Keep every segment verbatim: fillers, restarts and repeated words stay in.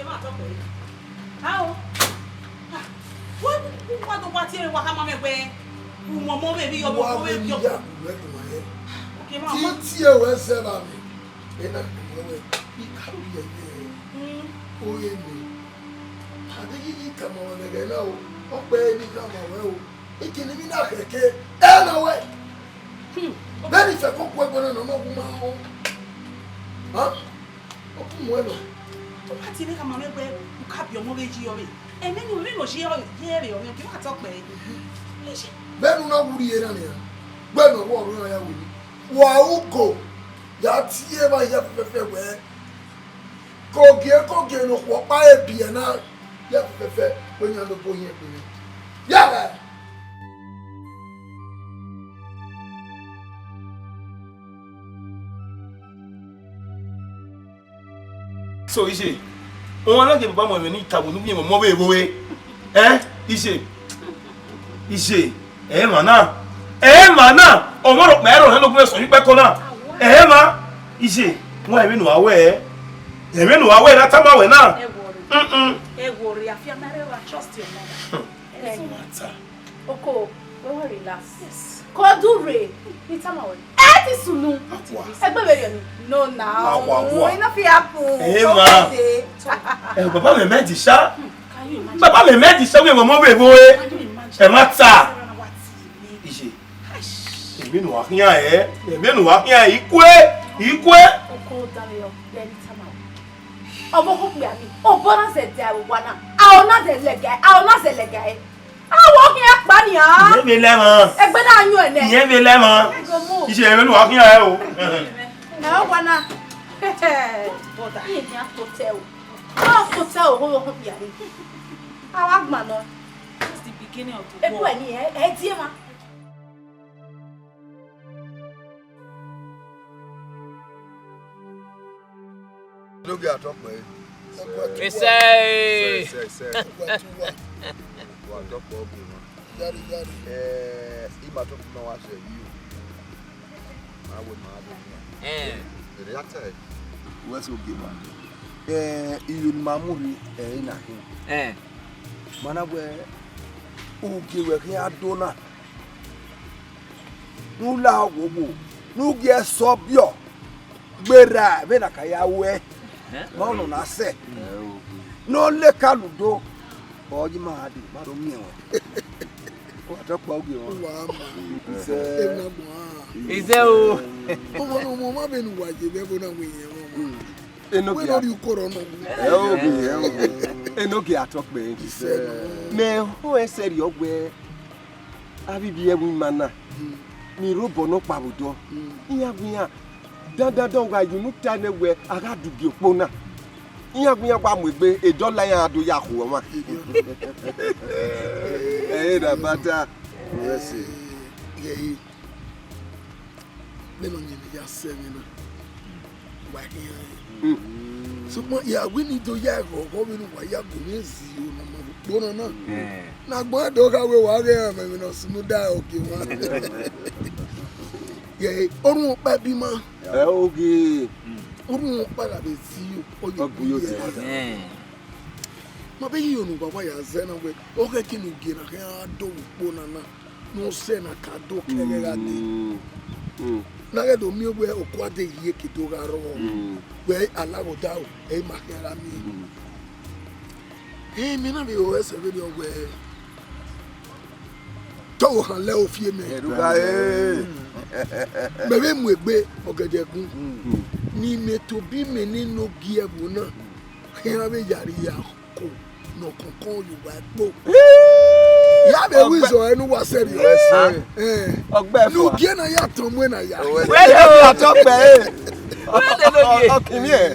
Ẹ ma tọ kpẹre. Ao. Ah, wẹ, wẹ, wa do wa tie wa khama mẹ wẹ, u mọmọ vbe emwi yọ, wa vbe wẹ emwi yọ. Ya, wẹ do ma ye. Okay, ma, ti ma. Tie wẹ sẹ ba mẹ. Ena kẹmẹ wẹ, I ka ru yẹyẹ. Mm. Ore nẹ. A deghẹ I tama ruẹ ẹghẹ na o, ọ kpẹre ne I tama ruẹ o. Ekene emwi na khẹke, ẹ na wẹ. Hmm. Vbene I fẹko ku ẹgbẹe na nọ, ọ gu ma họn. Ha? Ọ gu muẹn nọ. Ọ ma tie ne khama mwẹ wẹ, u ka biẹ ọmọ vbe yi ọvbe. Ẹmwẹ ne, ẹmwẹ ne ọ yi ọvbe, yi ẹre ọmọ, ọ ghi ma tọ kpẹre. Vbene u na wu rhie na nian, wẹ ne ọ wẹ ọrhuẹn ya wẹ ni. Wa ugo, ya tie evba hia fẹfẹfẹ wẹ, kogie kogie ne okhuo ọkpa e biẹ na, ya fẹfẹfẹ, wẹ yan do bo hiẹn kpere. Ya ghẹ! So, Iye, ọmwa na gie baba mu ẹmwẹ ne I tama ruẹ ne u miẹn ọmọ vbe vbe ore. Ẹn, Iye, Iye, ẹ i mwẹ na, ẹ i mwẹ na, ọmọ rhọkpa ẹre ọhẹn ne ọ gu mwẹ sẹ ọyun ikpẹkọ na. Ẹ i mwẹ, Iye, wa ẹmwẹ ne uwa wẹ, ẹmwẹ ne uwa wẹ na tama wẹ na. Ẹ worry. Mm-mm. Ẹ worry, afianma rre wa trust your mother. Ẹ i mwẹ. Oko, wẹ wa relax. Yes. Ko du rre, ne I tama wẹ. Ẹ ti sunu. Akua. Egbe vberriọ ni. No now. Akua, akua. It no fit happen. Eh, ma. Okay. Eh, baba mẹ mẹ di sha. Hmm, can you imagine? Baba mẹ mẹ di sha, wẹ mọ vbe vbe. Can you imagine? Ẹ ma ta. Iye. Eish. Emwi ne uwa khian ẹ, emwi ne uwa khian ẹ, ikue, ikue. Oko, dale yo, then I tama wẹ. Ọmọ okhuo okpia ni, obọ na zẹ dia vbe owa na, a ọ na zẹ lẹga, a ọ na zẹ lẹga ẹ. Awọ khian kpa nian. Iyẹn vbe lẹ mwa. Egbe na yọn ẹnẹ. Iyẹn vbe lẹ mwa. Iye ẹmwẹ ne uwa khian ẹ o. Ẹ ọ wa na. Iye khian to tẹ o. Ọ to tẹ o, ho ho ya ni. A wa gban nọ. Just the beginning of the war. Ebu ẹni ẹ, ẹ die ma. Nogie atọkpẹ. Ẹsẹ. Ẹsẹ, ẹsẹ, ẹsẹ. Wa tọkpẹ ogie mwa. Yari, yari. Eh, ima tọkpẹ ma wa sẹ yi o. Ma wẹ ma do. Eh. Ere ya ta. Wẹ so ogie mwa. Eh, iyo ne ma mu rhie, eh, na khin. Eh. Ma na wẹ, ugie wẹ khian do na. Ne u la owowo, ne u gie ẹsọbiọ gberra vbene a ka ya ruẹ, ma ọnọ na sẹ. Ne ọ leka ludo, ọ yi ma gha dee, ma do miẹn ruẹ. Wa tọkpẹ ogie mwa. Uwa ma. Izẹ. Emwi na gbọn a. Izẹ o. Ọmọ, ọmọ, ọmọ, vbene uwa ye vbe ẹvbo na wẹ iyẹn ọmọ. Enogie. Wẹ ne ọ rhie ukọ rọ nọ. Ẹ o, ẹ o. Enogie atọkpẹ. Izẹ nọ. Mẹ ho ẹsẹ rriọ wẹ, avbe ivbi ẹvbo ima na, ni rre obọ nọkpa vbe odọ, iran gu iran dandandan, u gha ye unu ta nẹ wẹ a gha dugie okpo na, iran gu iran wa mu egbe, edọla iran do ya khu ọmwa. Ẹ i re na bata. Vbene ọyẹnmwẹ ya sẹ ẹmwẹ na, wa khian rẹn. Sokpan ya wẹ ne I do ya ẹghọghọ vbene uwa ya gu mwẹ zẹ iro ne ọ ma vbe ukpo na na. Ne agbọn do gha wẹ wa ghe ẹmwẹ ne ọ sunu da ogie mwa. Ye orhunmwu ọkpa ẹbima. Ẹ ogie. Orhunmwu ọkpa gha vbe zẹ iro, ọ ye. Ma vbe yi iro ne uwa wa ya zẹ na wẹ, ọ ghẹ ke ne ugie na khian do vbe ukpo na na. Ne ọ sẹ na ka do kẹghẹ gha dee. Ne a ghẹ do miẹn wẹ okua de ye ke do gha rrọọ, wẹ alaghodaro, ẹ i ma khian gha miẹn. Ẹ, mẹ na vbe ho ẹsẹ vberriọ wẹ, te ọvbokhan lẹ ofie mẹ. Mẹ vbe mu egbe ọgẹdẹ gun, ne imẹ tobọ imẹ ne enogie ẹvbo na khian vbe ya rhie ako ne ọ kọnkọn ye uwa ẹkpo. Ya vbe ru izọhẹ ne uwa sẹrriọ. Ọgbẹfua. Ne ugie na ya tọn mu na ya. Wẹ de ya tọ kpẹ e. Wẹ de lo ye. Ọkìnrin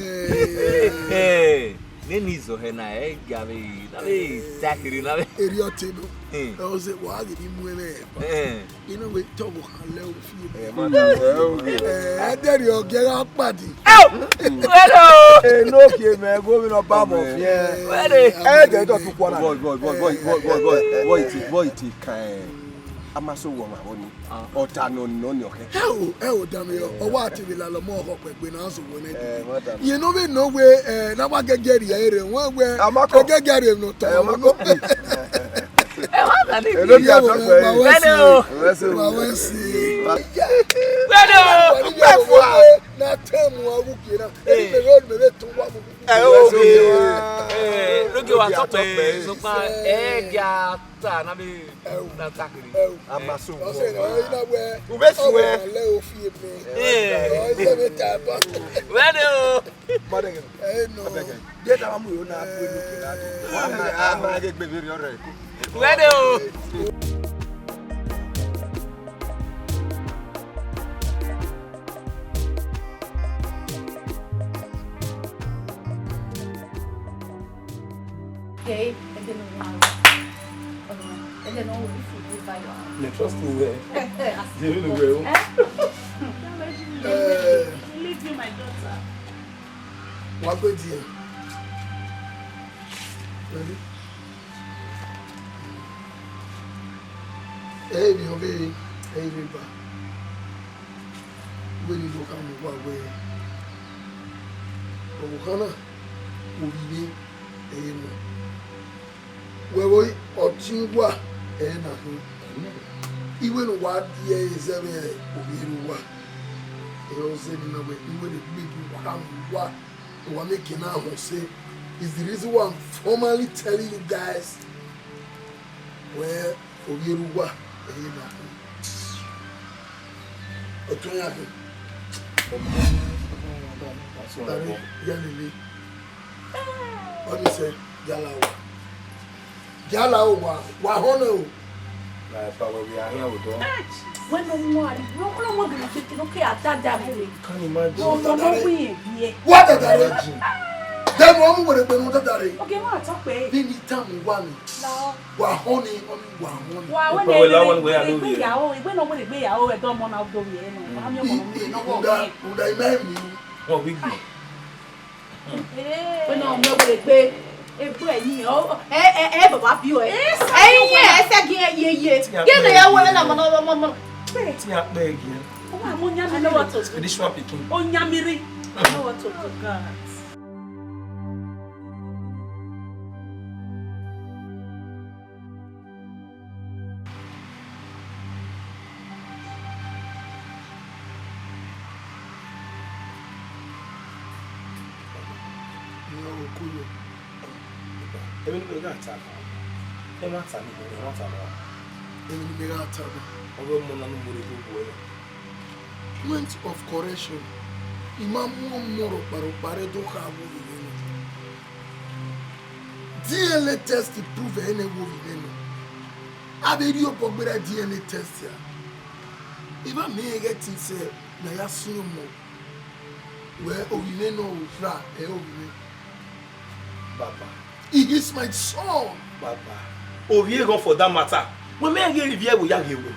ẹ. Nene izọhẹ na ẹ ga vbe, na vbe ta kherhe na vbe. Erriọ te nọ. Ẹ, ọ zẹ wa ghi ni mu ẹmwẹ ẹba. Inu wẹ te ọvbokhan lẹ ofie. Ẹ dẹrriọ ọgiẹ gha kpadi. Wẹrẹ o. Enogie mẹ, ghovino ba mọ fiẹ. Wẹrẹ. Ẹ gẹ dọ tu kpọ na. Boy, boy, boy, boy, boy, boy, boy, boy, it, boy, it kind. A ma sẹ owa ọmwa vbọ ni. Ọta nọ nọ ni ọkhẹ. Ẹ o, ẹ o, dame yọ. Ọ wa te vbe lalọ mọ ọkhọ kpẹgbe na zọ wẹ nẹ. Ẹ, ma dame. Yẹn ne ọ vbe nọ wẹ, ẹ, na wa gẹgẹ rhie ẹre, wẹ wẹ. A ma kọ. Gẹgẹ rhie nọ tọ. Ẹ, ma kọ. Ẹ, wa da ni. Ẹ, no be a talk for you. Wẹ do. Wẹ do. Na tẹ mu awu kira. Ẹ, me vbe, me vbe tun wa mu. Ẹ, okay. Ẹ, roge wa tọpẹ, sokpan, ẹ, gia ta na be. Ẹ o. Na ta kiri. Ẹ o. A ma sẹ owa. Ọ sẹ na, ọ na wẹ. U vbe suẹn. Ọ wẹ lẹ o fi ebe. Ẹ. Ọ sẹ vbe ta ba. Wẹ do. Mother, ẹ nọ. Abeg, de ta ma mu yo na pu enu kira. Wa ma, a ma ghe gbe vbe rriọ rẹ. Wẹ do. Hey, I didn't know. I didn't know if you would buy your house. You trust me well. You really well. Eh? Leave me, my daughter. Wa gbe die. Ready? Ẹ i vbe ọghe, ẹ i vbe ba. Wẹ ne I do khama uwa wẹẹ, ọvbokhan na, ovbi mwẹ ẹre nọ. Wẹ vbe ọtẹn uwa ẹre na khin. Iwẹ ne uwa die ẹre zẹ vbe ovbi erha uwa. Ẹ i zẹ ne I na wẹẹ, iwẹ ne egbe gie uwa khama uwa, ne uwa miẹn gie na họn ọse. Is the reason why I'm formally telling you guys wẹẹ, ovbi erha uwa ẹre na khin. Ọtẹn ya khin. Tare, ya lele. Ọni sẹ, yala uwa. Yala uwa, wa họn nẹ o. Na pa wẹ vbe a khian vbe odọ. Wẹ ne ọ mu ari, wẹ ne ọ mu gele gbe kene ọ ke a dada vbe. Can you imagine? Ọmọ ne ọ wẹ irẹn biẹ. Wa dada re. Dẹ mu ọmọ wẹrẹ gbe ne ọ dada re. Oge ma tọ pé. Vbene I tama uwa ni. Lao. Wa họn ni, ọni wa họn ni. Wa wẹ ne wẹ la wẹ ne wẹ ya lo egbe ye. Yahoo, egbe ne ọ wẹ egbe Yahoo, ẹdọ ọmọ na do ye nọ. Ami ọmọ ne ọ wẹ. Uda, uda ima emi. Wọ́n wí gbìn. Wẹ ne ọ wẹ egbe, egbe ẹyin, ọ, ẹ, ẹ, ẹ, baba bi ọ ẹ. Ẹyin ẹ, ẹsẹ gi ẹ ye ye. Gẹ ne ya wẹ na mọ, mọ, mọ, mọ. Tí a pẹ́ igi ẹ. Ọmọ àmọ́ nyamiri. I know what to do. This one pikin. Ó nyamiri. I know what to do. God. Emwi ne imẹ gha ta na, ẹmwata ne imẹ, ẹmwata na. Emwi ne imẹ gha ta na. Ọ ghe ọmọ na ne u mu rre do bu ẹre. Point of correction, I ma mu ọmọ rhọkpa rhọkpa rre do kha vbe ovbi mwẹ nọ. D N A test prove ẹre ne vbe ovbi mwẹ nọ. A vbe rhie obọ gberra D N A test ra. I ma miẹn ighẹ ẹtin sẹ ne a ya sin ọmọ. Wẹ ovbi mwẹ nọ ra ẹ ovbi mwẹ. Baba. He is my son. Baba. Ovbi eghọn for that matter. Wẹ mẹ ghe ivbi ẹvbo ya ghe wẹ.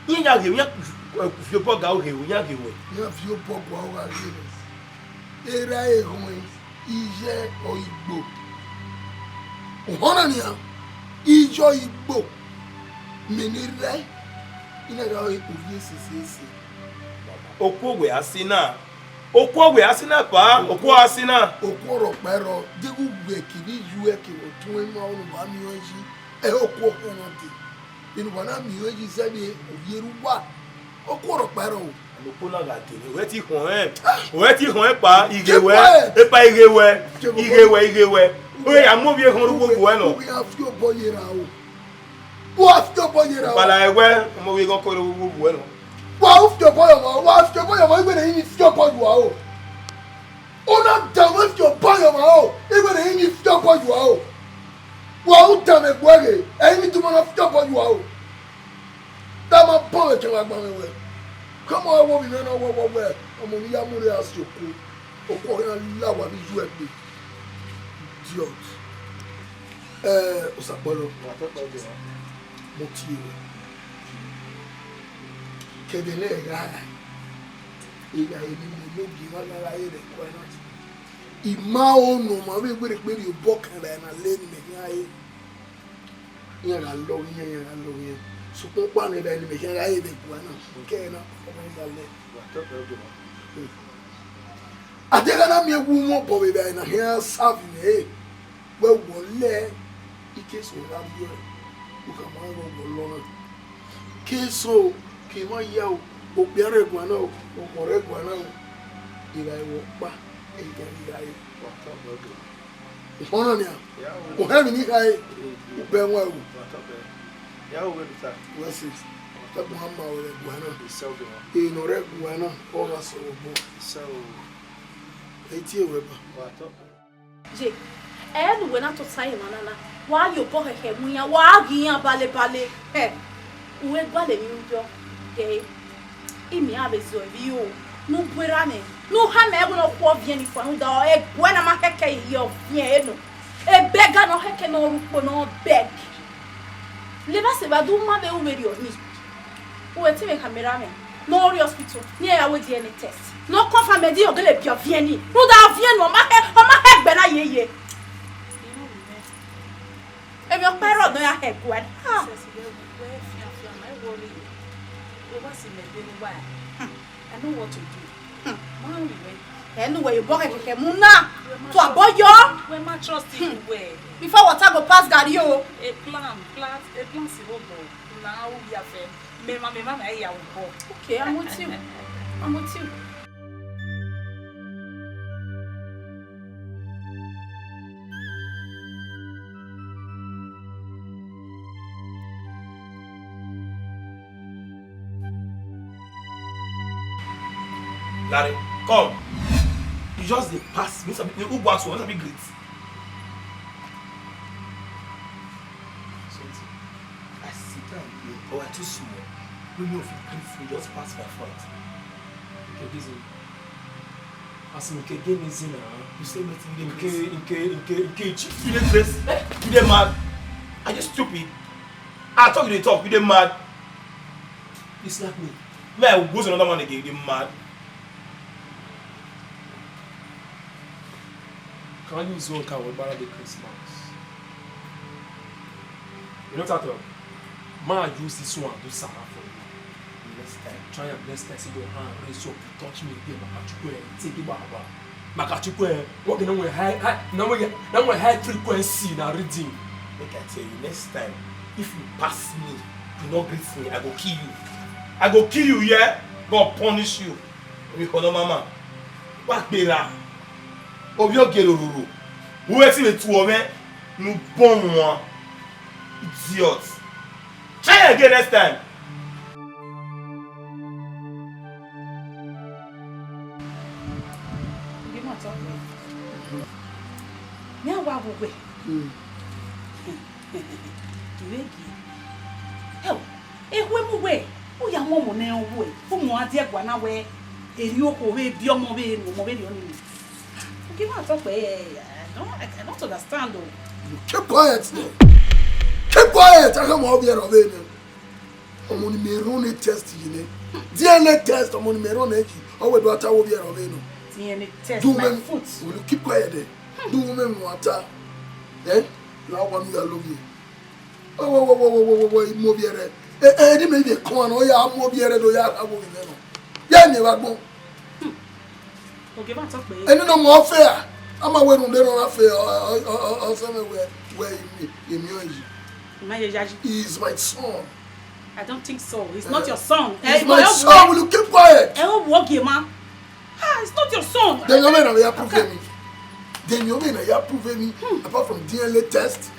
Iran ya ghe wẹ, iran fi obọ ga ghe wẹ, iran ghe wẹ. Iran fi obọ ga ghe wẹ. Erha eghọn iye ọre Igbo. Uhunmwu na nian, iye ọre Igbo. Mẹ ne rre, I na gha re ovbi esese ese. Okuo wẹ a si na. Okuo wẹ a si na pa, okuo a si na. Okuo rhọkpa ẹrọ, deghẹ uwẹ kevbe iye uwẹ kevbe ọtẹn uwẹ ma ọnọ wa miẹn ọẹn yi, ẹ okuo ọkhan na dee. Vbene uwa na miẹn ọẹn yi zẹ vbe ovbi erha uwa, okuo rhọkpa ẹrọ o. Okpo na gha dee, wẹ ti khọn ẹn, wẹ ti khọn ẹn pa, ighe wẹ, epa ighe wẹ, ighe wẹ, ighe wẹ. Wẹ ya mu ovbi ekhọn ru wo bu ẹn nọ. Uwẹ ya fi obọ ye ra o. Wa fi obọ ye ra o. Bala ẹwẹ, ọmọ ovbi ekhọn kọ ru wo bu ẹn nọ. Wa u fi obọ ye ọmọ, wa fi obọ ye ọmọ, igbe ne yin fi obọ ye ua o. Una da wẹ fi obọ ye ọmọ o, igbe ne yin fi obọ ye ua o. Wa u da mẹ gbe ghe, ẹyin ni tuma na fi obọ ye ua o. Da ma bọ vbe kẹmwẹ agbọn mwẹ wẹ. Kọmọ wẹ wo vbe mwẹ na wọ wọ wẹ, ọmọ ne I ya mu rre a si okuo. Okuo ọghe na la wa vbe iye uwẹ gbe. Idiot. Eh, Osakpọlọ. Mo tie wẹ. Kẹdẹ ne ẹ gha ra, erha emwi ne ogie mwa gha ra ye rẹ kua na. I ma ho ne ọmwa vbe wẹ rhie obọ kan ra na le ne imẹ khian re. Iran gha lọghe iran, iran gha lọghe iran. Sokpan ọkpa ne evbare ne mẹ khian gha re vbe ẹguae na, ke ẹre na, ọ ma gha lẹ. A deghẹ a na miẹn wu mwẹ obọ vbe evbare na khian sabi mwẹ, wẹ wọ lẹ, ike eso gha rriọ, u khama wẹ wọ lọ na. Ke eso, ke emwa ya o, okpia rre ẹguae na o, okhọ rre ẹguae na o, evbare vbe ọkpa, ẹre I khian ghi gha re. Ọna nian, u họn emwi ne I khare, u bẹ ẹmwẹ ru. Wẹ se, ẹgbọn a ma wẹ vbe ẹguae na. Emwi ne ọ rre ẹguae na, ọ gha sẹ vbe obọ. Ẹ i tie ruẹ ba. Ye, ẹ ne uwẹ na tota emwa na na, wa ye obọ khẹkhẹ mu iran, wa ghe iran balebale. Hẹ, u wẹ gualọ emwi rhunmwuda, ghe, imian vbe zẹ ẹre o, ne u bu erha mwẹ, ne u khama ẹvbo ne ọ khu ọviẹn ni fua, rhunmwuda ẹguae na ma khẹke ye ọviẹn ẹre nọ. Ebẹga ne ọ khẹke ne ọ rre ukpo ne ọ bẹg. Levba sẹ evba do ma vbe ru vberriọ ni. U wẹ te mwẹ khama erha mwẹ ne ọ rre hospital, ne iran ya wẹ D N A test. Ne ọ confirm ẹdẹ ọ gele biẹ ọviẹn ni. Rhunmwuda ọviẹn nọ, ọ ma khẹ, ọ ma khẹ ẹgbẹ na yeye. Emwi ọkpa ẹre ọ nọ ya khẹ ẹguae. Ah. Wẹ fian fian, ma i worry. Wẹ wa si mẹ ebe ne uwa. Hmm. I know what to do. Hmm. Ma rẹn wẹ. Ẹ ne uwẹ ye obọ khẹkhẹ mu na. Wẹ ma tu abọ trust, yọ. Wẹ ma trust Hmm. Wẹ. Before water go pass garri o. A plan, plan, a plan si vbe obọ. Na u ya fẹ. Mẹ ma, mẹ ma na ya obọ. Okay, I'm with you. I'm with you. Larry, come. You just dey pass. Me sabi, who go ask you? Me sabi greet. Something. I sit down here, or I too small. No, no, if you greet me, just pass my front. Okay, busy. As in, nke gini zina. You say nothing, you dey Nke, greet. Nke, Nke, Nke, chi-, you dey craze? Eh? You dey mad? Are you stupid? I talk, you dey talk, you dey mad? You slap me. Me, I go to another one again, you dey mad? Can you use one car with Barra Day Christmas? You know what I talk? Man, use this one, do Sarah for you. Next time, try am next time. See your hand, raise up, you touch me again. Makachukwu, eh, take it back, back. Makachukwu, eh, what can I high, high, now we, now we high frequency, now reading. Make I tell you, next time, if you pass me, do not greet me, I go kill you. I go kill you, yeah? God punish you. Emwi khọ nọ mama. Wa gbera. Ovbi ogie rororo. Uwẹ ti vbe tu ọmwẹ ne u bọ wan. Idiot. Try again next time. Gie ma talk. Mẹ a wa vbe uwẹ. Hmm. I vbe gie. Ẹo, ekhue mu wẹ, u ya mu ọmọ nẹ ọ wẹ, u mu a die ẹguae na wẹ, erriọ okhuo vbe biẹ ọmọ vbe ne ọmọ vberriọ nii. Gie ma talk, eh, I don't, I, I don't understand o. You keep quiet there. Keep quiet. I don't want to be around there. Ọmọ ne imẹ run ne test yi nẹ. D N A test, ọmọ ne imẹ run nẹ yi. Ọ wẹ do a ta wo vbiẹ rẹ ọvbe nọ. D N A test, do my women, foot. Will you keep quiet there? Do women mu ata? Eh? You are one, you are loving. Wo, wo, wo, imo vbiẹ rẹ. Eh, eh, ni mẹ vbe kọn nọ, ya imo vbiẹ rẹ do ya wo vbiẹ nọ. Ya ni wa gbọn. Ogie ma talk pé. Ẹni nọ mọ ọ fẹ a, a ma wẹ rhunmwuda nọ na fẹ ọ, ọ, ọ, ọ, ọ sẹ mẹ wẹ, wẹ imi, imi ọ yi. Ima ye yayi. He is my son. I don't think so. He's not your son. He's my son. Will you keep quiet? Ẹ o wo ogie ma. Ah, it's not your son. Then you may not approve me. Then you may not approve me. Apart from D N A test.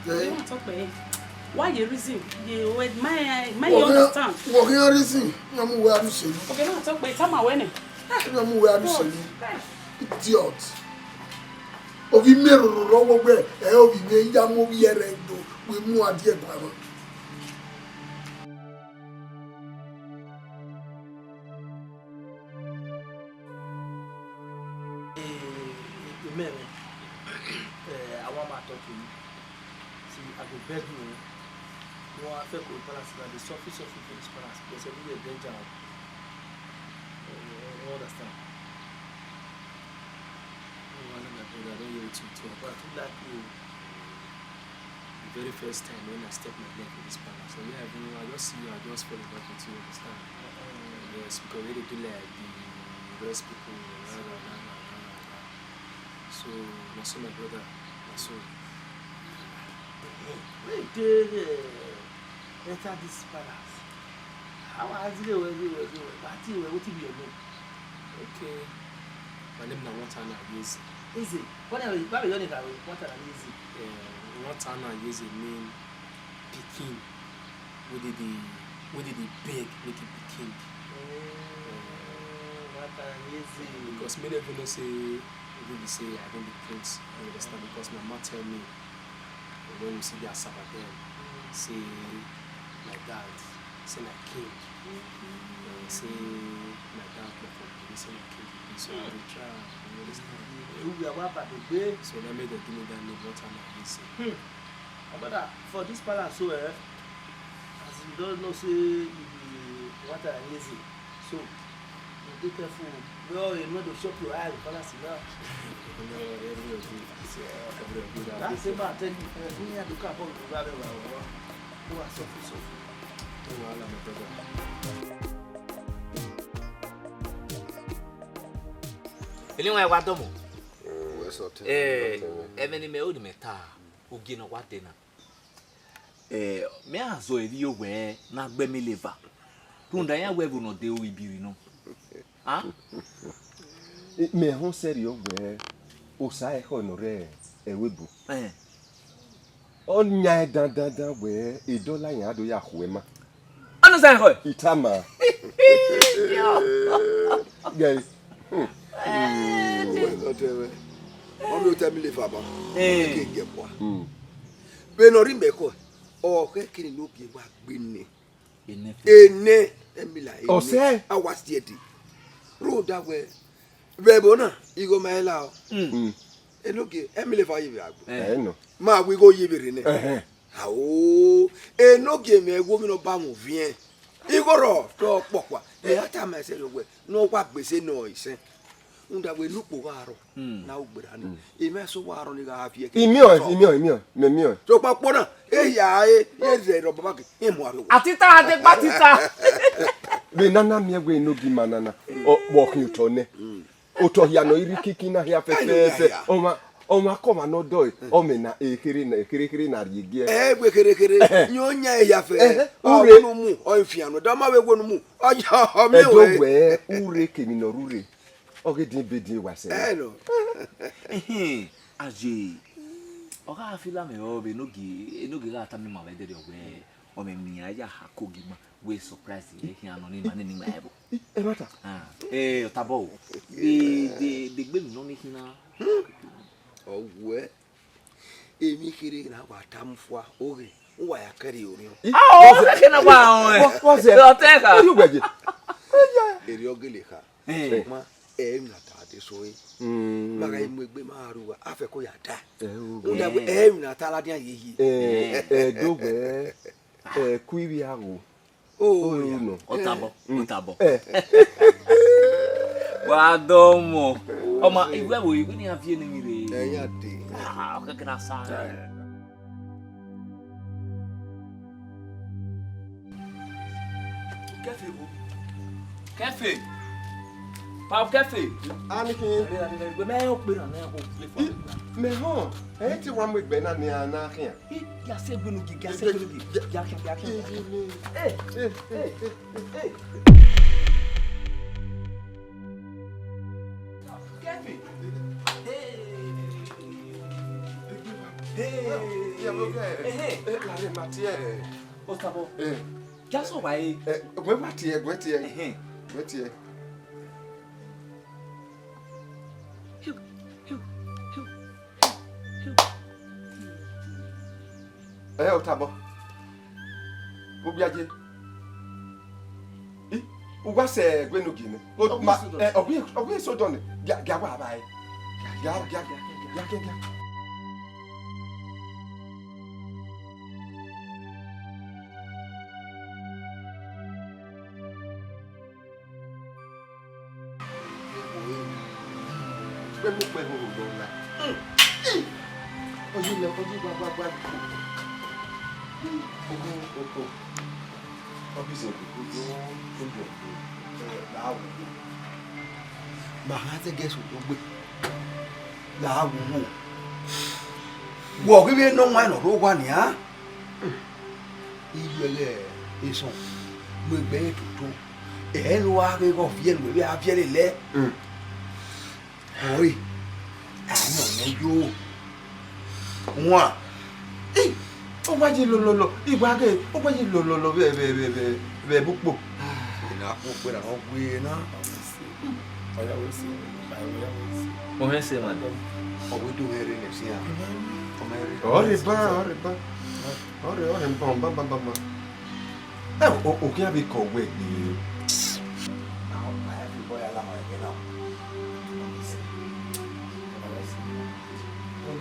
Ogie ma talk pé. Why you reason? You, my, my, you understand? Wọ ghi reason. Na mu wẹ a ru selu. Ogie ma talk pé. Tama wẹ nẹ. Na mu wẹ a ru selu. Idiot. Ovbi mẹ roro rọ wọ wẹ, ẹ ovbi mẹ ya mu ovbi ẹre do, wẹ mu a die ẹguae mwa. Eh, eh, amen. Eh, I want my talking. See, I go beg you. You want to go palace, now they suffer, suffer for this palace. Because everywhere danger. Eh, you understand? Oh, I know my brother, I don't hear it too, too. But I feel like you. Very first time when I step my leg in this palace. So yeah, I, even, I just see you, I just fall in love with you, understand? Yes, because we dey do like the rest people, rah, rah, rah, rah, rah, rah, rah. So, na so, my brother, na so. When you dey, eh, enter this palace, how I see you, well, well, well, well, but you, well, wetin be your name? Okay. My name na Nwatana Yeze. Eze. What are you, what are your name? Nwatana Yeze. Eh, Nwatana Yeze mean pikin wey dey dey, wey dey dey beg make e be king. Oh, Nwatana Yeze. Because many people know say, people dey say I don be prince, you understand? Because my mama tell me when we see the Asaba dem, say my dad, say na king. Eh, say my dad come from Benin, say na king he be. So I dey try, you understand? Ewu ya wa ba dogbe. So na make dem give me that name, Nwatana Yeze. Hmm. My brother, for this palace so, eh, as you don know say you be Nwatana Yeze, so you dey careful. Well, you no dey chop your eye, palace now. No, everywhere good. Everywhere good. That's the man tell you, eh, me, I dey come up with that, well, well, well. No, I suffer, suffer. No wahala, my brother. Eni wan wa dọmọ. Mm, wẹ sọ tẹ. Eh, ẹmwẹ ne imẹ ru ne imẹ ta, ugie ne ọ wa dee na. Eh, mẹ a zọ ẹre wẹ ne a gbe Emileva. Rhunmwuda iran wẹ ẹvbo ne ọ dee ru ibiri nọ. Ah? Mẹ họn sẹrriọ wẹ Osa ekhọe ne ọ rre ẹvbo ebo. Eh. Ọ yan dandandan wẹ edọla yan do ya khu ẹma. Ọnii zẹ khọe. I tama. Gẹe. Hmm. Wẹ nọ tẹ wẹ. Ọ miẹn otọ Emileva ba. Eh. Ọ ke gẹ bua. Hmm. Vbene ọ rhie mẹ khọe, ọ khẹ kene ne ogie wa gbe nẹ. Enẹ fẹ. Enẹ, Emila, enẹ. Ọsẹ. A wa si ẹdẹ. Rhunmwuda wẹ, vbe ẹvbo na, igho ma i la o. Mm. Mm. Enogie, Emileva ye vbe agbo. Eh. Ẹ nọ. Ma wẹ igho ye vbe rre nẹ. Ẹhẹn. Ao, enogie mwẹ wo vbene ọ ba mwẹ oviẹn. Igho rrọọ, te ọ kpọkua. Ẹ a tama ẹsẹ rẹ wẹ, ne ọ wa gbe ese nọ isẹn. Rhunmwuda wẹ ne ukpo gha rrọọ, mm, ne a ru gberra ni. Mm. Emwa eso wa rrọọ ni gha viẹ ke. Imiọn, imiọn, imiọn, mẹ miọn. Sokpan ukpo na, ehia ẹre, ye rre rọ baba ke, e mu aro. Atita, a degbe atita. Vbe nana miẹn wẹ enogie ima nana, ọ kpọ khian otọ nẹ. Mm. Otọ hia nọ i rre ikiki na hia fẹfẹfẹ. Ai, ai, ai. Ọmwa, ọmwa kọmwa ne ọ dọe, mm, ọ mẹ na ekherhe na, ekherhe kherhe na rhie giẹ. Ẹ, wẹ kherhe kherhe, ẹhẹ, yan ọ yan ehia fẹ. Ẹhẹ, ọ ure. Wẹ ne u mu, ọ i fian nọ, da ma vbe wẹ ne u mu, ọ ya, ọ miẹn. Ẹdẹ wẹ. Wẹ ure kemwi ne ọ rre ure, ọ ghe din be din wa sẹ. Ẹ nọ. Ẹhẹn, aye, ọ gha fila mẹ rọ vbe enogie, enogie gha tama ima vbe ẹdẹrriọ wẹ, ọ mẹ miẹn ya ha kogi ma. Wẹ surprise ye khian nọ ni ma nene ima ẹvbo. I, ẹmwata. Ah, eh, ọtabọ o. De, de, de gbe emwi nọ ni khin na. Ọ wẹ, emwi kherhe na wa ta mu fua, oghe, u wa ya kẹrriọ orhiọn. I, ah, ọ what's kẹkẹ na wa họn ẹ. What, what's that? Ọtẹ kha. Irú gbẹdẹ. Erriọ gele kha. Eh. Ma, ẹ emwi na ta de so e. Mm. Ma gha mu egbe ma ru wa, a fẹ ko ya da. Eh, o. Rhunmwuda wẹ, eh, emwi na ta ladian yeye. Eh, eh, do wẹ, eh, ku ivbi agho. Oh, oh, yeah. No. Ọtabọ, mm, ọtabọ. Eh. Wa dọmọ. Ọma, iwẹ wo, iwẹ ni a viẹ ne mi rre. Eh, ya de. Ah, okay, can I say? Kẹfe bo. Kẹfe. Pa Kẹfe. Ani khin. Mẹ họn, ẹ i te wa mu egbe na ne a na khian. Ih, ya sẹ egbe ne ugie, ya sẹ egbe ne ugie. Ya khian, ya khian. Ih, ih, ih. Ey, ey, ey, ey, ey. Kevin. Hey. Hey. Hey. Hey. Otabọ. Eh. Ya sọ wa e. Eh, wẹ wa tie, wẹ tie. Ẹhẹn. Wẹ tie. Hiu, hiu, hiu. Ẹ, Otabọ. Obiaje. I, u wa sẹ egbe ne ugie nẹ. O, ọ ghi ma, sodọ. Ẹ, ọ ghi, ọ ghi sodọ nẹ. Gia, gia wa ba ẹ. Gia, gia, gia, gia, gia, gia, gia. Kpẹvbo kpẹvbo vbe odọ na. Oyi lẹ, oyi gba, gba, gba. Oko, oko. Ọ bi zẹ oko, oko, oko, oko. Ẹ, la wo. Ma ha zẹ gẹ so dogbe. La wo wo. Wẹ ọghe vbe nọ wan ne ọ rre owa nian. Iye ẹghẹ esọn, mu egbe ẹre toto. Ẹ ne uwa ghe ghe ọ viẹ ne uwẹ vbe a viẹ lele. Ọe, a nọ nẹ yo. Wan. Ẹ, ọ wa ye lọlọlọ, I wa ghe, ọ wa ye lọlọlọ vbe, vbe, vbe, vbe, vbe ẹbu ukpo. Ena kpo ukpo na ọ wẹ na. Ọ ya wẹ si. Ọ hẹn se man. Ọ wẹ do hẹn rre nẹ si ya. Ọ ma rre. Ọ rre ba, ọ rre ba. Ọ rre, ọ rre ba, ba, ba, ba, ba. Ẹ, o, o khian vbe kọ wẹ gbe.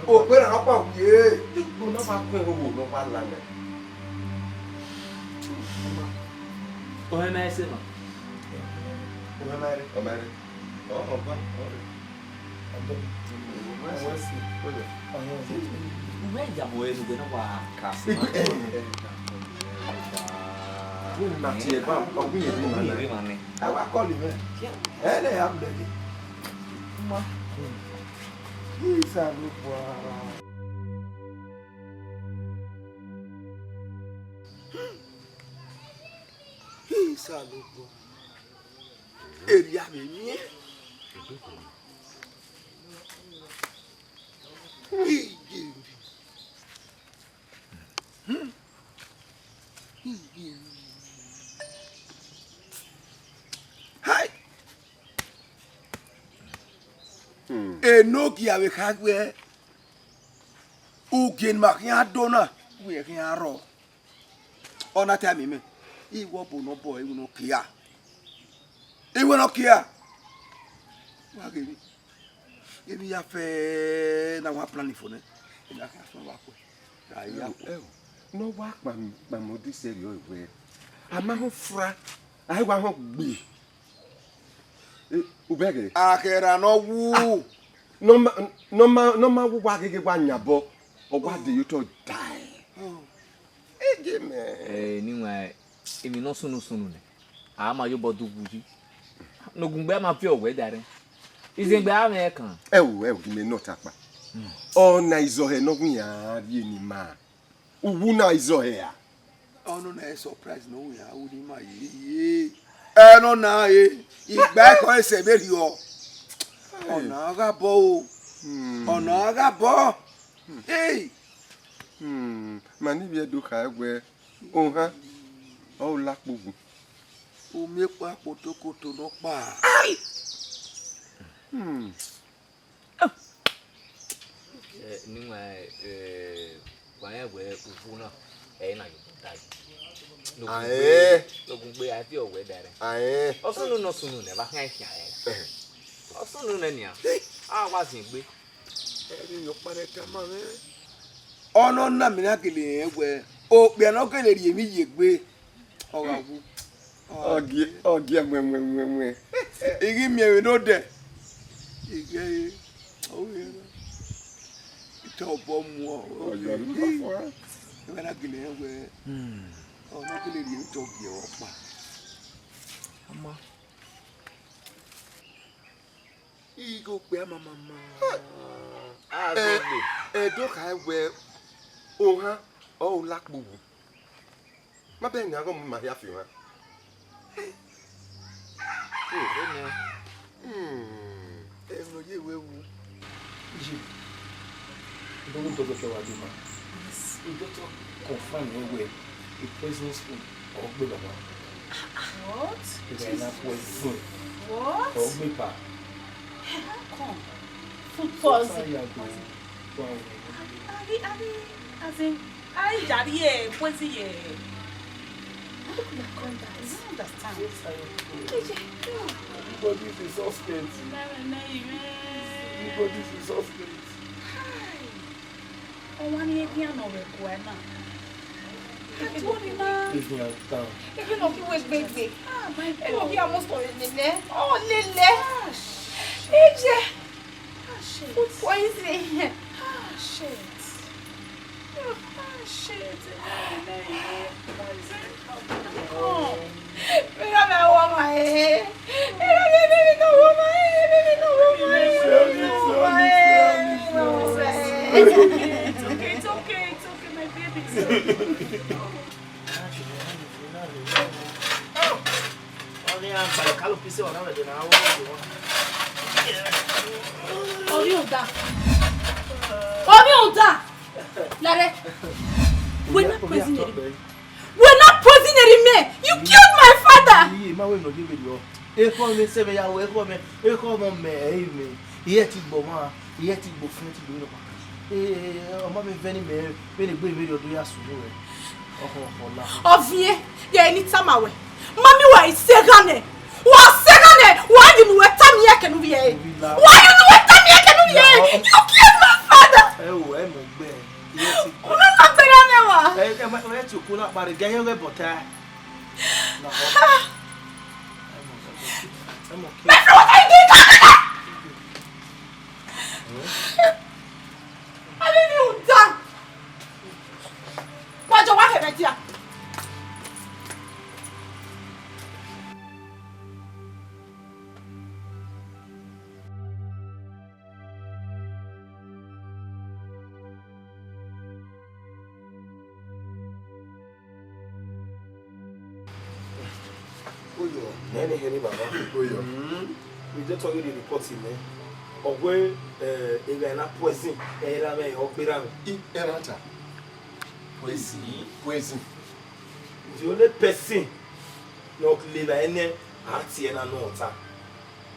Okpia na nọkpa wẹ. Igbo ne ọ ma kue hoho ne ọ ma la mẹ. Ọmọ ẹse ma. Ọmọ ẹre. Ọmọ ẹre. Ọ, ọba, ọ rre. Uwẹ ya bo ẹnu gbe na wa ka se ma. Wẹ na tie ba, ọ gbe ye bi ma na. A wa call him. Ẹ lẹ ya blẹ de. Ma. Isa ló bọ ara. Isa ló bọ. Eri a vbe miẹn. Iye. Hai! Enogie vbe kha wẹ, ugie ne ima khian do na, wẹ khian rrọọ. Ọ na tama mẹ, iwẹ ọbo ne ọ bọ iwinna kia. Iwinna kia. Wa ghe emwi, emwi ya fẹ ne a wa plan fo nẹ. Emwi a khian suẹn wa kue. Ra ya kue. Ẹ o, ne ọ wa kpam-, kpam odisẹ rriọ wẹ, a ma họn fra, a i wa họn gbe. Eh, u bẹghe? A khẹ ra ne ọ wu. Ah, ne ọ ma, ne ọ ma, ne ọ ma wu wa gheghe wa yan obọ, ọ wa de ye otọ dae. Oh. Ege mẹ. Eh, ne iwan, emwi ne ọ sunu sunu nẹ, a ma ye obọ do wu yi. Ne ogun gbe a ma viọ wẹ da rẹn. Izengbe a mwẹ ẹkan. Ẹ wo, ẹ wo, gi mẹ nọ ta kpa. Hmm. Ọna izọhẹ ne ọ wu iran rrie ne ima. Uwu na izọhẹ a. Ọnọna ẹ surprise ne ọ wu iran, u ni ma ye ye. Ẹ nọ na e, igba ẹkọ ẹsẹ vbe rhiọ. Hey. Ọna gha bọ o. Hmm. Ọna gha bọ. Hmm. Hey. Hmm. Ma ne ivbi Ẹdo kha wẹ, ohan, ọ la kpogbu. U miẹn ekpa kpotokoto nọkpa. Ai! Hmm. Eh, ne iwan, eh, wa rẹn wẹ uwu na, ẹ i na ye obọ da yi. Aẹn. Ne ogun gbe a viọ wẹ da rẹn. Aẹn. Ọ sunu ne ọ sunu nẹ, wa khian khian rẹn. Eh. Ọ sunu nẹ nian. A wa zin egbe. Ẹ i re ọkpa ne tama mwẹ. Ọnọna mẹ na gele rẹn wẹ, okpia ne ọ gele rhie emwi ye egbe, ọ gha wu. Ọ gie, ọ gie, wẹn, wẹn, wẹn, wẹn. I ghi miẹn vbe ne odẹ. I ghe ẹre, ọ wẹ, I tọ obọ muọ, ọ wẹ, ọ ya ru fọfọ. Ẹ na gele rẹn wẹ, hmm, ọ na gele rhie emwi tọ gie ọkpa. Ama. Igho kpẹ amamama. Ẹ, Ẹdo kha wẹ, ohan, ọ la kpogbu. Ma bẹghe ne a ghọmọ ima hia fi ohan. Hmm, ẹ nọ. Hmm, ẹmwẹ ne ọ ye wẹ wu. Iye, I do want to get your advice. Yes. I do to confirm you wẹ, a poisonous food ọ gbe baba. What? Ìgbà yẹn a poison. What? Ọ gbe pa. How come? Food poison. Abi, abi, as in, a i jari e poison ye. Look my conduct. I don't understand. Everybody is a suspect. Everybody is a suspect. Hi. Ọmwa ni edian nọ vbe ẹguae na. Atuọni na. Edian tan. Ehe nọ khin wẹ gbegbe. Ah, my God. Eno khin almost ọ lele. Ọ lele. Ah, shit. Eje. Ah, shit. Food poison. Ah, shit. Ah, shit. It's okay, it's okay, it's okay, my baby. It's okay. Ovbi uda. Ovbi uda. Lare. Wẹ na poison eri. Wẹ na poison eri mẹ. You killed my father. Iye ma wẹ nọ ye vberriọ. Ekhọe mwẹ sẹ vbe ya wẹ ekhọe mwẹ, ekhọe mwẹ, ẹ i mwẹ. Iye ti gbe ọmwa, iye ti gbe ofẹn, ti gbe nọkpa. Eh, ọ ma vbe vẹ ne imẹ vbene egbe mwẹ rhie ọdọ ya sunu rẹ. Ọkhọ, ọkhọ la. Ọviẹn, ya eni tama wẹ. Mami, wa i sẹ gha nẹ. Wa sẹ gha nẹ, wa yi ne uwẹ tama iran kẹ ne uvbi ẹre. Wa yi ne uwẹ tama iran kẹ ne uvbi ẹre. You killed my father. Ẹ wo, ẹ mọ gbe. Iye ti gbe. Unu na gbera nẹ wa. Ẹ, ẹ, ma, ẹ ti oku na kpare, gẹ yẹn ghẹ bọta. Na, ọ. Ẹ mọ, ẹ mọ, ẹ mọ, ẹ mọ. My friend, what are you doing? Abẹ ne uda. Wa jọ wa hẹ mẹ dia. Oyo, nene here baba. Oyo. Mm. We just tell you the report in there. Ọghe, eh, evba na poison, eh, ra me, ọ gbe ra me. I, erata. Poison. Poison. The only person ne ọ le evba nẹ, a tie na nọ ọta.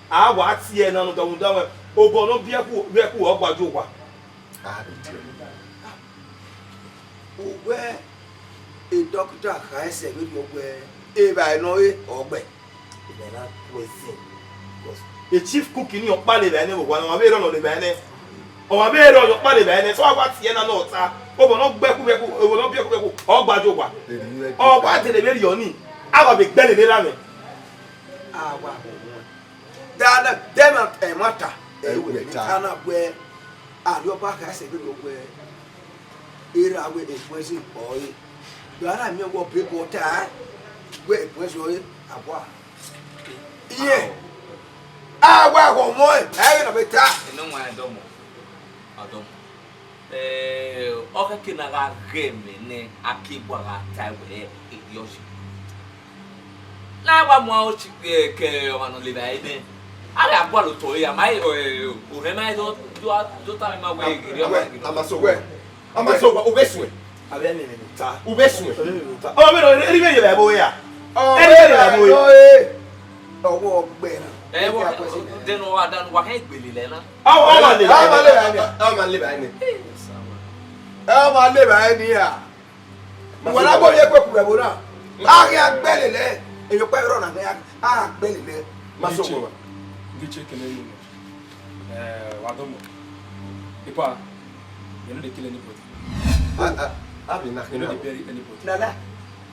A wa tie na nọ ọta, rhunmwuda wẹ, obọ ne ọ biẹ ku, biẹ ku, ọ gba ju owa. A do tie. Uwẹ, e dọkita kha ẹsẹ vberriọ wẹ, evba nọ re, ọ gbe. Evba na poison. Because e chief cook ni ọkpa le evba nẹ vbe owa, ọmwa vbe rọ nọ le evba nẹ. Ọmwa vbe rọ ọkpa le evba nẹ, so a wa tie na nọ ọta. Obọ ne ọ gbe ku, gbe ku, obọ ne ọ biẹ ku, biẹ ku, ọ gba ju owa. Ọ wa dele vberriọ ni, a wa vbe gbe lele ra mwẹ. A wa họn. Dana, dema ẹmwata, ẹwẹ ta na wẹ, Arriọba kha ẹsẹ vberriọ wẹ, erha wẹ e poison ọre. Do a na miẹn wẹ ọ bebọ ta, wẹ e poison ọre, a wa. Iye, a wa ghọ ọmọ ẹn, ẹ i ghe ne ọ vbe ta. Eno wan Adọmọ, Adọmọ. Eh, ọ khẹke ne a gha ghe ẹmwẹ nẹ, a ke gua gha tae wẹ erriọ yi. Ne a wa mu aro chi ke, ke ọmwa ne ọ le evba ẹre nẹ, a gha gualọ otọ ẹre, a ma, eh, ohẹn ma do, do, do tama ima wẹ, ghe erriọ ọmwa ghe. Amasowa, Amasowa, u vbe suẹn. Avbe ẹmwẹ ne ta. U vbe suẹn. Ọ vbe ne ta. Ọ vbe ne, eri vbe ye vbe ẹvbo ya. Eri vbe ye vbe ẹvbo ya. Ọwọ gbe na. Ẹ, wọ, dẹn ne ọ wa danu, wa khẹ gbele lẹ na. Ọ, ọ ma le evba ẹre. Ọ ma le evba ẹre. Ẹ, ọ ma le evba ẹre nia. Uwa na gbe ovbi ẹkue ku vbe ẹvbo na. A ghi a gbe lele, emwi ọkpa i rrọọ na, a gha gbe lele. Ma so owa. Ngi che kene ni. Eh, wa Adọmọ. Ipa, you no dey kill anybody. A, a, a vbe na khin na. You no dey bury anybody. Na lie,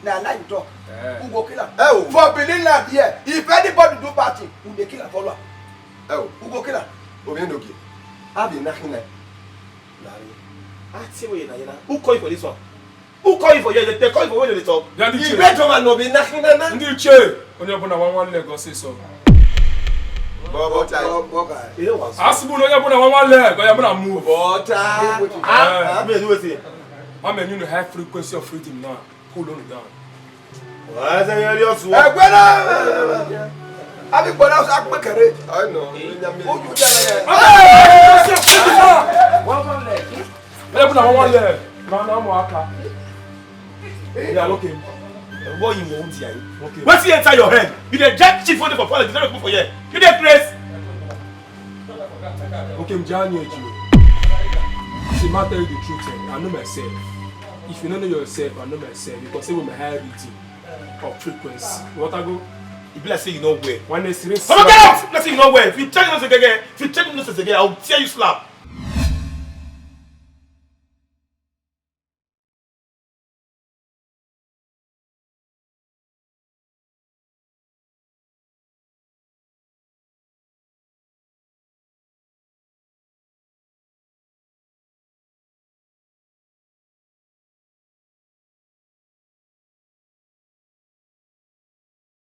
na lie you talk. Eh. Who go kill am? Eh, o. For Benin land here, if anybody do bad thing, we dey kill am follow am. Eh, o. Who go kill am? Omi no gi. A vbe na khin na. Na re. A tie we na ye na. Who call you for this one? Who call you for here? They call you for when they talk. They are the Igbe chair. Joma no be knocking na na. Ndị ichie, onye ọbụla nwa nwanne gị ọsịsọ. Bọta. Asị bụ na onye ọbụla nwa nwanne gị, onye ọbụla move. Bọta. Ah, me do it. I'm a new high frequency of freedom now. Cool on down. Why is it your suwa? Ẹgbẹ́ náà. Abi gbọ́dọ̀ sá pé kẹrẹ. I know. Ojú jẹ́ lẹ́yìn. One nwanne. Onye ọbụla nwa nwanne. Na, na, ụmụaka. Yeah, okay. What you want here? Okay. Wetin enter your head? You dey drag chief wey dey for palace, you no dey put for here. You dey craze? Okay, m jẹ anya eji o. See, ma tell you the truth, eh, I know myself. If you no know yourself, I know myself. You can say with my high reading or frequency. You want to go? E be like say you no well. One day, serious. Come on, get out! Let's say you no well. If you tell me no say again, if you tell me no say again, I will tear you slap.